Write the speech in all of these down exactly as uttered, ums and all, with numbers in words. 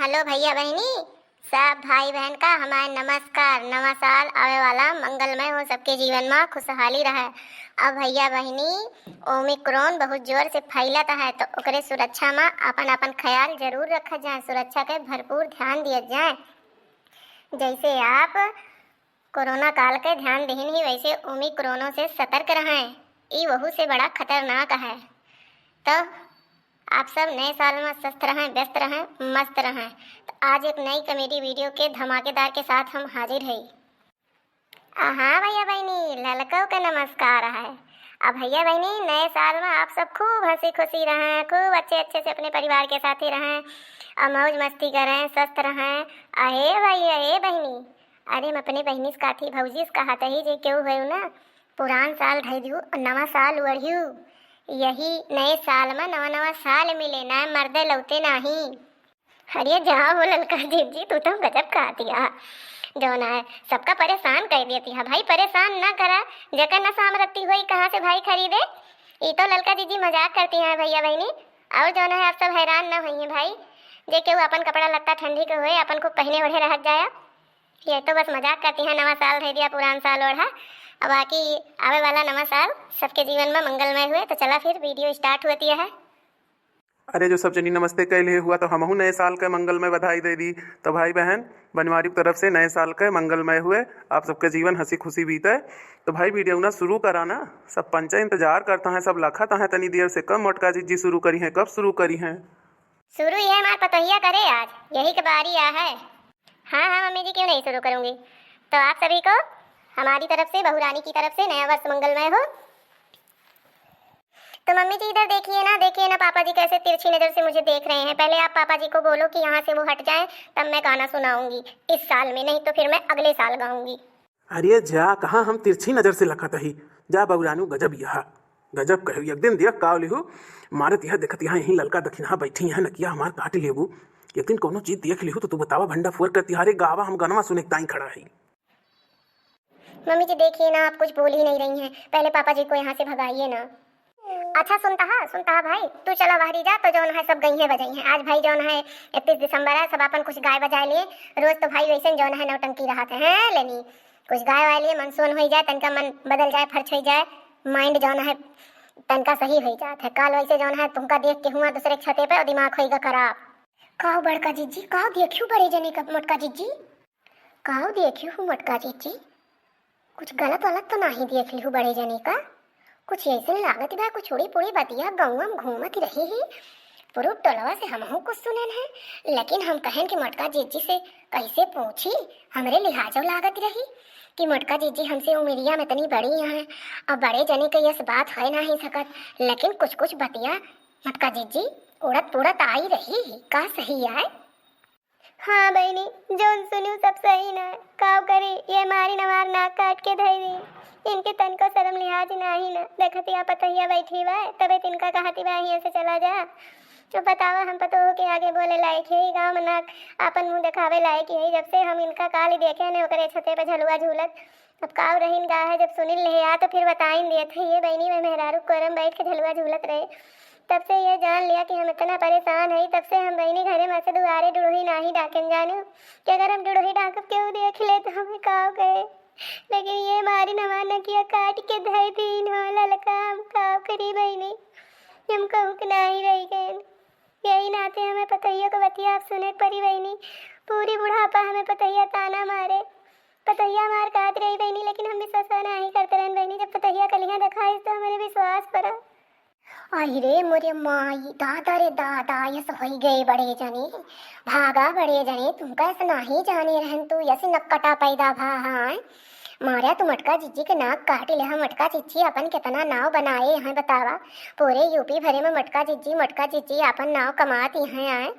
हेलो भइया बहिनी, सब भाई बहन का हमार नमस्कार। नवा साल आवे वाला, मंगलमय हो सबके जीवन मा, खुशहाली रहे। अब भइया बहिनी, ओमिक्रॉन बहुत जोर से फैलत है, तो ओकरे सुरक्षा मा अपन अपन ख्याल जरूर रखा जाए, सुरक्षा के भरपूर ध्यान दिया जाए। जैसे आप कोरोना काल के ध्यान दिहिन ही, वैसे ओमिक्रोनो से सतर्क रहें, ई वहू से बड़ा खतरनाक है। तो आप सब नए साल मा स्वस्थ रहें, व्यस्त रहें, मस्त रहें। तो आज एक नई comedy video के धमाकेदार के साथ हम हाजिर हई। आ हाँ भइया बहिनी, ललकौ के नमस्कार है। अब भइया बहिनी, नए साल मा आप सब खूब हँसी खुशी रहें, खूब अच्छे अच्छे से अपने परिवार के साथे रहें और मौज मस्ती करें, स्वस्थ रहें। अहे भाई, अहे बहिनी, अरे हम अपने बहिनी से कहत ही, भौजी से कहत ही जे केहू होयू ना, पुरान साल धइ दिहू और नवा साल ओढ़ियू। यही नए साल मा नवा नवा साल मिले, ना मर्दे लौटे नाही। अरे जा हो ललका जीजी, तू तो गजब कहत हिया। जौन है, सबका परेशान कर देती है भाई, परेशान ना करा। जेकर नशा में रत्ती होई, कहाँ से भाई खरीदे? ई तो ललका जीजी मजाक करती हैं भइया बहिनी, और जौन है, आप सब हैरान ना होइए भाई। जे केहू अपन कपड़ा लत्ता ठंडी के होए, अपन खूब पहने ओढ़े रहत जाया। ये तो बस मजाक करती हैं, नवा साल धइ दिया, पुरान साल ओढ़ा। अब बाकी आवे वाला नवा साल सबके जीवन मा मंगलमय हुए। तो चला फिर, video start होती है। अरे जो सब जनी नमस्ते कइ लिहे हुआ, तो हमहू नए साल के मंगलमय बधाई दे दी। तो भाई बहन, बनवारी की तरफ से नए साल के मंगलमय हुए, आप सबके जीवन हँसी खुशी बीते। तो भाई, video ना शुरू करा ना, सब पंचे इंतजार करता है, सब लखत है तनी देर से, कब मोटका जीजी शुरू करी हैं, कब शुरू करी हैं। शुरू ये हमार पतोहिया करे आज, यही के बारी आ है। हाँ, हाँ, मम्मी जी, क्यों नहीं शुरू करूँगी। तो आप सभी को हमारी तरफ से, बहू रानी की तरफ से नया वर्ष मंगलमय हो। तो मम्मी जी, इधर देखिए ना, देखिए ना, पापा जी कैसे तिरछी नज़र से मुझे देख रहे हैं। पहले आप पापा जी को बोलो कि यहाँ से वो हट जाएं, तब मैं गाना सुनाऊँगी इस साल में, नहीं तो फिर मैं अगले साल गाऊँगी। अरे जा, कहाँ हम तिरछी नजर से लखत ही। जा बउरानू, गजब यहा, गजब कहू, एक दिन दिया काव लिहू, मारत यह देखत यहाँ यहीं ललका दखिनहा बैठी यहाँ नकिया हमार काट लेबू। एक दिन कौनो चीज देख लिहू तो तू बतावा भंडा फोर कर तिहारे गावा हम गनवा सुने ताई खड़ा ही। मम्मी जी देखिए ना, आप कुछ बोल ही नहीं रही हैं, पहले पापा जी को यहाँ से भगाइए ना। अच्छा सुनता है, सुनता है भाई, तू चला बाहरी जा तो जौन है सब गई हैं बजाई हैं। आज भाई जौन है इकतीस दिसंबर है, सब अपन कुछ गाय बजाए लिए। रोज तो भाई वैसे जौन है नौटंकी रहत है, हैं लेनी कुछ गाय वाय लिए, मन सोन हो जाए, तनका मन बदल जाए, फर्च हो जाए, mind जौन है तनका सही हो जात है। काल वैसे जौन है तुमका देख के हुआ दूसरे छते पे और दिमाग होइगा खराब। काव बड़का जिज्जी, काव देखियो बड़े जने का मोटका जिज्जी? काव देखियो हूँ मोटका जिज्जी? कुछ गलत वलत तो नाही देख लिहू बड़े जने का? कुछ ऐसे लागत बा, कुछ उड़ी पुड़ी बतिया गौवा में घूमत रही ही। पूरा टोलवा से हमहू कुछ सुनेन है, लेकिन हम कहेन कि मोटका जिज्जी से कैसे पूछी, हमरे लिहाजो लागत रही कि मोटका जिज्जी हमसे उमिरिया में इतनी बड़ी हैं, अब बड़े जने के यस बात है नाही सकत, लेकिन कुछ कुछ बतिया मोटका जिज्जी उड़त पुड़त आई रही ही। का सही आए? हाँ बहिनी, जौन सुनिउ सब सही ना है। काव करी, ये मारिन हमार नाक काट के धई दी। इनके तनको शरम लिहाज नाही ना। देखत या पतोहिया बैठी बा, तबे तिनका कहती बा, हियाँ से चला जा। तो बतावा, हम पतोह के आगे बोले लायक है, गाँव में नाक आपन मुँह देखावे लायक है। जब से हम इनका काली देखे ने ओकरे छते पे झलुआ झूलत, अब काव रहिन गा है, जब सुनिन लेहे आ तो फिर बताइन देत है। ये बहिनी में मेहरारू कोरम बैठ के झलुआ झूलत रहे। तब से ये जान लिया कि हम इतना परेशान हई, तब से हम बहिनी घरे में से दुआरे डुड़ुही नाही डाकेन जानू, कि अगर हम डुड़ुही डाकब केहू देख ले तो हमें काव कहे। लेकिन ये मारिन हमार नकिया काट के धई दीन हो ललका, हम काव करी बहिनी, हम कहूँ के नाही रही गए। यही नाते हमें पतोहियो के बतिया अब सुने के परी बहिनी। पूरी बुढ़ापा हमें पतोहिया ताना मारे। पतोहिया मार कहत रही बहिनी, लेकिन हम विश्वास नाही करते रहन बहिनी। जब पतोहिया कलिया देखाइस तो हमारे विश्वास पड़ा। आई रे मोरे माई, दादा रे दादा, यस होई गए बड़े जने। भागा बड़े जने, तुमका यस नाही जाने रहन, तू यस नक्कटा पैदा भा है। मारा तू मोटका जिज्जी के नाक काट ले, हम मोटका जिज्जी अपन कितना नाव बनाए हैं बतावा। पूरे यूपी भरे में मोटका जिज्जी, मोटका जिज्जी अपन नाव कमात यहाँ आए,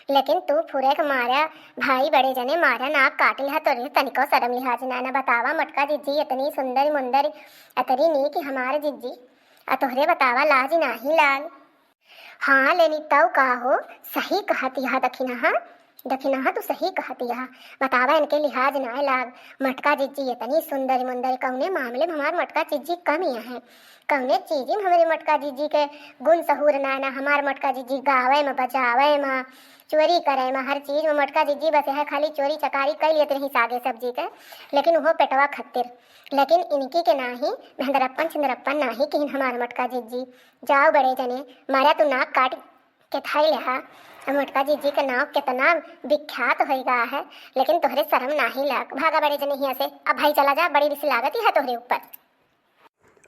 लेकिन तू फुरे के मारा भाई बड़े जने मारा नाक काट ले, तोरे तनिको शरम लिहाज ना, ना बतावा। मोटका जिज्जी इतनी सुंदर मुंदर, अतरी नीक हमार जिज्जी, आ तोहरे बतावा लाज नाही लाग। हाँ लेनी तौ का हो, सही कहत यह दखिनहा। दखिनहा, तू सही कहत हया, बतावा इनके लिहाज नाय लाग। मोटका जिज्जी इतनी सुंदर मुंदर, कौने मामले में हमार मोटका जिज्जी कम ही है? कौने चीज में हमरे मोटका जिज्जी के गुण सहूर नाय? ना हमार मोटका जिज्जी गावे में, बजावे में, चोरी करे में, हर चीज में मोटका जिज्जी बस है, खाली चोरी चकारी कइ लेत रही सागे सब्जी के, लेकिन उहो पेटवा खत्तिर। लेकिन इनकी के नाही, भेंदरप्पन छिंदरप्पन नाही किहिन हमार मोटका जिज्जी। जाओ बड़े जने, मारा तू नाक काट के थाई लेहा। अब मोटका जिज्जी के नाव कितना विख्यात होइगा है, लेकिन तोहरे शर्म नाही लाग। भागा बड़े जने हियाँ से। अब भाई चला जा, बड़ी रिस लागत ही है तोहरे ऊपर।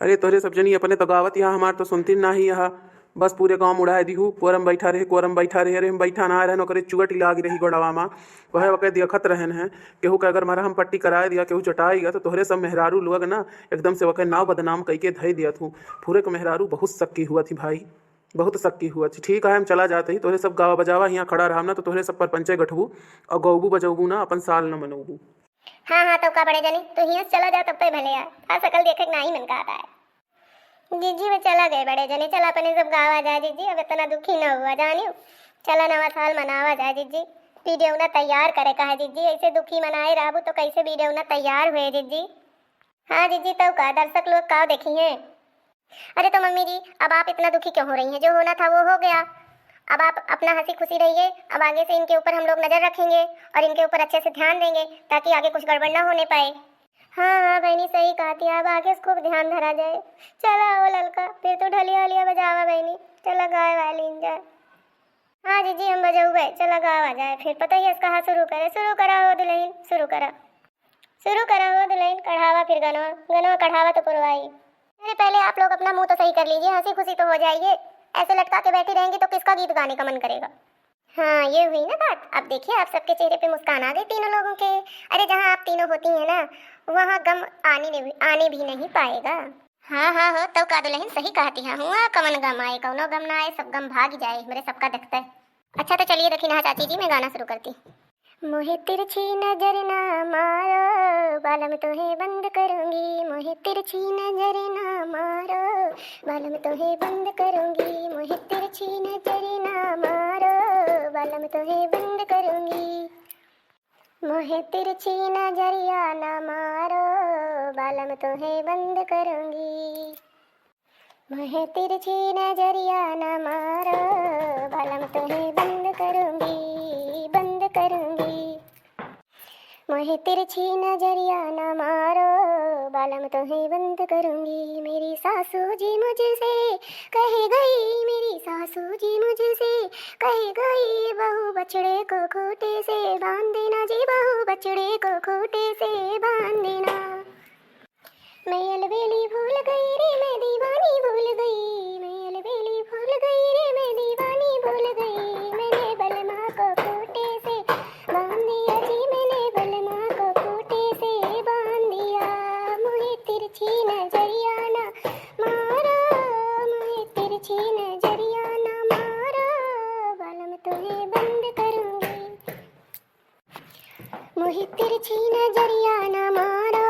अरे तोहरे सब जनी अपने तो गावत हया, हमार तो सुनती नाही हया। बस पूरे गाँव उड़ाए दिहू, कोरम बैठा रहे, कोरम बैठा रहे। अरे हम बैठा ना रहन, ओकरे चुअट लाग रही गोड़वा मा। वह ओके देखत रहन है, केहू के अगर मरहम पट्टी कराए दिया, केहू चटाई गया, तो तोहरे सब मेहरारू लोग ना एकदम से ओके नाव बदनाम कइके धइ दिया थू। फुरे के मेहरारू बहुत सक्की हुआ थी भाई, बहुत सक्की हुआ थी। ठीक है, हम चला जाते ही, तोहरे सब गावा बजावा हियाँ खड़ा रहब ना, तो तोहरे सब पर पंचे गठबू और गौबू बजौबू ना, अपन साल न मनौबू। हाँ, हाँ, तउ का बड़े जने, तू हियाँ से चला जा, तब पे भले आ। आ सकल देखे के नाही मन कहत है। जिज्जी, वे चला गए बड़े जने, चला अपने सब गावा जाए जिज्जी, अब इतना दुखी न हुआ जानियो। चला नवा साल मनावा जाए जिज्जी। बिदेवना तैयार करे का है जिज्जी, ऐसे दुखी मनाए रहबू तो कैसे बिदेवना तैयार हुए जिज्जी? हाँ जिज्जी, तउ का दर्शक लोग का देखिहैं? अरे तो मम्मी जी, अब आप इतना दुखी क्यों हो रही हैं? जो होना था वो हो गया। अब आप अपना हँसी खुशी रहिए। अब आगे से इनके ऊपर हम लोग नजर रखेंगे और इनके ऊपर अच्छे से ध्यान देंगे, ताकि आगे कुछ गड़बड़ ना होने पाए। हाँ, हाँ बहनी, सही कहत हया, अब आगे से खूब ध्यान धरा जाए। चला हो ललका, फिर तू ढोलिया वोलिया बजावा बहनी, चला गाए वाए लीन जाए। हाँ जिज्जी, हम बजउबे, चला गावा जाए फिर। पता ही है इसका, हाँ, शुरू करे, शुरू करा हो दुलहिन, शुरू करा। शुरू करा हो दुलहिन, कढ़ावा फिर गनवा, गनवा कढ़ावा तो पुरवाई। अरे पहले आप लोग अपना मुँह तो सही कर लीजिए, हँसी खुशी तो हो जाइए। ऐसे लटका के बैठी रहेंगी तो किसका गीत गाने का मन करेगा? हाँ, ये हुई ना बात। अब देखिए, आप सबके चेहरे पे मुस्कान आ गई तीनों लोगों के। अरे जहाँ आप तीनों होती हैं ना, वहाँ गम आने नहीं, आने भी नहीं पाएगा। हाँ, हाँ हो, तउ का दुलहिन सही कहत हया, हुआँ कवन गम आए, कउनो गम ना आए, सब गम भाग जाए हमरे सबका देखते। अच्छा तो चलिए दखिनहा चाची जी, मैं गाना शुरू करती। मोहे तिरछी नजर ना मारो, बालम तोहे बंद करूँगी। मोहे तिरछी नजर ना मारो, बालम तोहे बंद करूँगी। मोहे तिरछी नजर ना मारो, बालम तोहे बंद करूँगी। मोहे तिरछी नजरिया ना मारो, बालम तोहे बंद करूँगी। मोहे तिरछी नजरिया ना मारो, बालम तोहे बंद करूँगी, बंद करूँगी। मोहे तिरछी नजरिया ना मारो, बालम तोहे बंद करूँगी। मेरी सासू जी मुझसे कह गई, मेरी सासू जी मुझसे कह गई, बहू बछड़े को खूँटे से बाँध देना जी, बहू बछड़े को खूँटे से बाँध देना। मैं अलबेली भूल गई रे, मैं दीवानी भूल गई, मैं अलबेली भूल गई रे, मैं दीवानी भूल गई। मैंने बलमा को खूँटे से बाँध दिया जी, मैंने बलमा को खूँटे से बाँध दिया। मोहे तिरछी नजरिया ना मारो, मोहे तिरछी नजरिया ना मारो, बालम तोहे बंद करूँगी। मोहे तिरछी नजरिया ना मारो,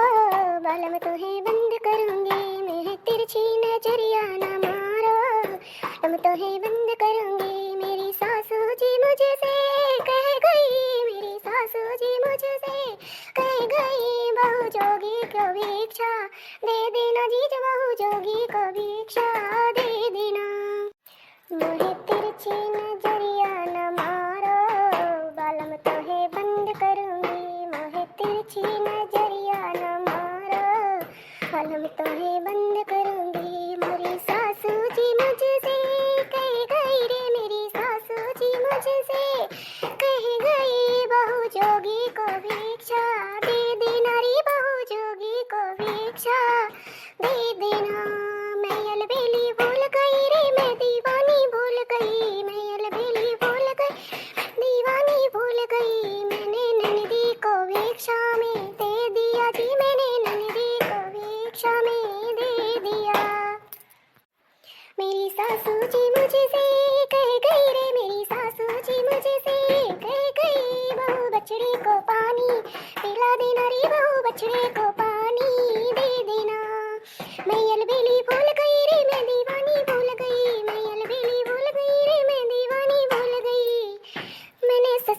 बालम तोहे बंद करूँगी। मोहे तिरछी नजरिया ना मारो, बालम तोहे बंद करूँगी। मेरी सासू जी मुझसे कह गई, मेरी सासू जी मुझसे कह गई, बहू जोगी को भिक्षा दे देना जी, बहू जोगी को भिक्षा दे देना। मोहे तिरछी नजरिया न मारो, बालम तोहे बंद करूँगी। मोहे तिरछी नजरिया न मारो, बालम तोहे बंद करूँगी। मोरी सासू जी मुझसे कह गई रे, मेरी सासू जी मुझसे कह गई, बहू जोगी को भिक्षा दे देना रे, बहू जोगी को भिक्षा दे देना। मैं अलबेली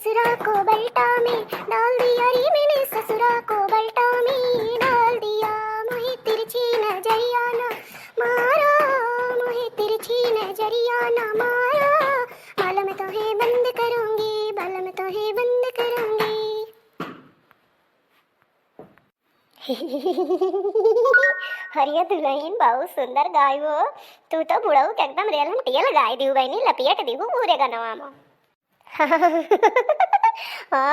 ससुरा को बल्टा में डाल दिया रे मैंने, ससुरा को बल्टा में डाल दिया। मोहे तिरछी नजरिया ना मारा, मोहे तिरछी नजरिया ना मारा, बालम तोहे बंद करूंगी, बालम तोहे बंद करूंगी। अरे दुलहिन, बहुत सुंदर गायू हो। तू तो बुढ़ऊ के एकदम रेल में तेल गाय दिहू बहिनी, लपेट दिहू पूरे गनवा में। हाँ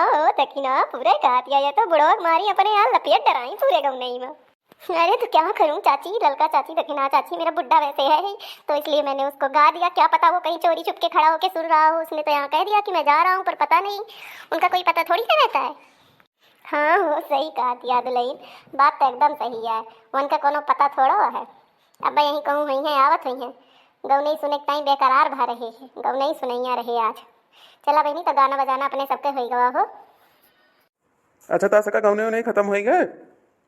हो, देखी ना, पूरे कहत या, ये तो बुढ़ऊ के मारी अपने यहाँ लपेट डराई पूरे गौनई में। अरे तो क्या करूँ चाची, ललका चाची, देखी ना चाची, मेरा बुड्ढा वैसे है ही, तो इसलिए मैंने उसको गा दिया। क्या पता वो कहीं चोरी छुप के खड़ा होके सुन रहा हो, उसने तो यहाँ कह दिया कि मैं जा रहा हूँ, पर पता नहीं, उनका कोई पता थोड़ी ना रहता है। हाँ हो, सही कहत या दुलहिन, बात तो एकदम सही है। उनका कोनो पता थोड़ो है। अब यहीं कहूँ हुई हैं, आवत हुई हैं। गौनई सुने के ताईं बेकरार भा रहे हैं, गौनई सुनैया रहे आज। चला बहिनी, तो गाना बजाना अपने सबके होई गवा हो। अच्छा, ता सका गौनई उनई खतम होई गए?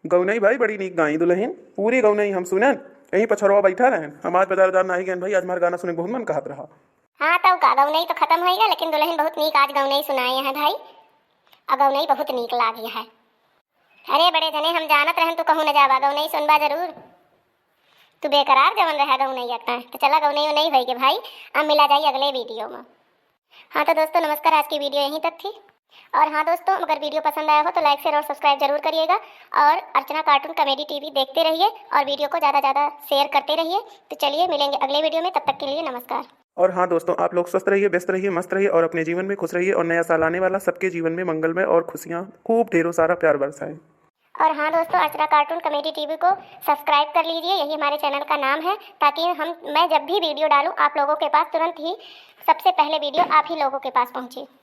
गौनई भाई बड़ी नीक गाई दुलहिन, पूरी गौनई हम सुनन, यहीं पछरवा बैठा रहन। हम आज बाजार उजार नाही गएन भाई, आज हमार गाना सुने के बहुत मन कहत रहा। हाँ, तउ का, गौनई तो खतम होई गए, लेकिन दुलहिन बहुत नीक आज गौनई सुनाए हैं भाई, और गौनई बहुत नीक लागी है। अरे बड़े जने, हम जानत रहन तू कहूँ न जाबा, गौनई सुनबा जरूर। तू बेकरार जवन रहा गौनई का, तो चला गौनई उनई होई गए भाई, अब मिला जाई अगले video में। हाँ तो दोस्तों नमस्कार, आज की video यहीं तक थी। और हाँ दोस्तों, अगर video पसंद आया हो तो like, share और subscribe जरूर करिएगा। और अर्चना Cartoon Comedy TV देखते रहिए और video को ज़्यादा ज़्यादा share करते रहिए। तो चलिए मिलेंगे अगले video में, तब तक के लिए नमस्कार। और हाँ दोस्तों, आप लोग स्वस्थ रहिए, व्यस्त रहिए, मस्त रहिए और अपने जीवन में खुश रहिए और नया साल आने वाला, सबके जीवन में मंगलमय और खुशियाँ, खूब ढेरों सारा प्यार बरसाए। और हाँ दोस्तों, अर्चना Cartoon Comedy TV को subscribe कर लीजिए, यही हमारे channel का नाम है, ताकि हम, मैं जब भी video डालूँ आप लोगों के पास तुरंत ही सबसे पहले video आप ही लोगों के पास पहुँचे।